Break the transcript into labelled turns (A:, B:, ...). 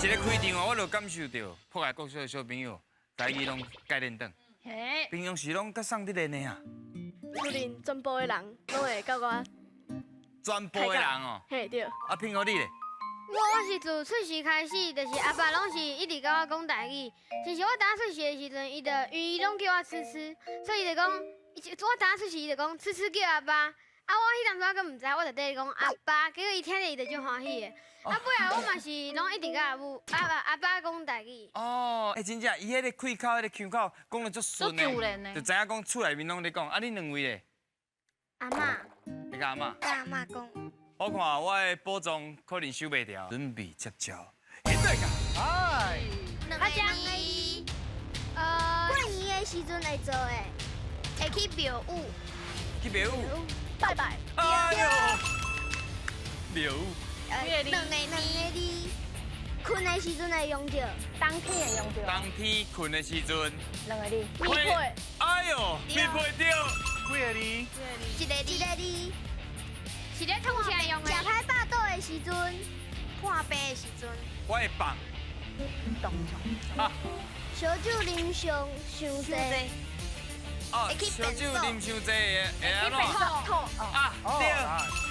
A: 一个開場哦，我就感受到博愛國小的小朋友，台語攏蓋練轉，平常時攏佮送佇練的啊。
B: 厝裡全部的人攏會佮我，
A: 全部的人哦。
B: 嘿對。
A: 啊，品豪你咧？
C: 我是自出世開始，就是阿爸攏是一直佮我講台語。其實我當出世的時陣，伊就因為伊攏叫我吃吃，所以伊就講，我當出世伊就講吃吃叫阿爸。啊，我彼當陣我閣毋知，我就綴講阿爸，結果伊聽著伊就足歡喜的。啊，尾仔我嘛是攏一直佮阿母、阿爸講台語。
A: 哦，欸，真正，伊彼個開口、彼個腔口講得足順的，就知影講厝內面攏咧講。啊，恁兩位咧？
C: 阿嬤。
A: 你佮阿嬤？
C: 佮阿嬤講。
A: 我看我的寶藏可能收袂牢，準備接招。對個，
D: 哎。
C: 阿江。
E: 過年的時陣會做的，會去廟宇。
A: 去廟宇。
B: 拜拜。
A: 哎喲，廟宇。
E: 兩個兩個字，睏的時陣會用著，
F: 冬天會用著。
A: 冬天睏的時陣。
F: 兩個字。
B: 棉被。
A: 哎喲，棉被對。
D: 幾個字？
E: 一個字。一個字。
C: 是咧通車用的。
E: 食歹飽肚的時陣，破病的時陣。
A: 我會放。
F: 動作。
A: 啊。
E: 燒酒啉傷傷濟。
A: 哦，燒酒啉傷濟會會按怎？
F: 吐。
A: 啊，對。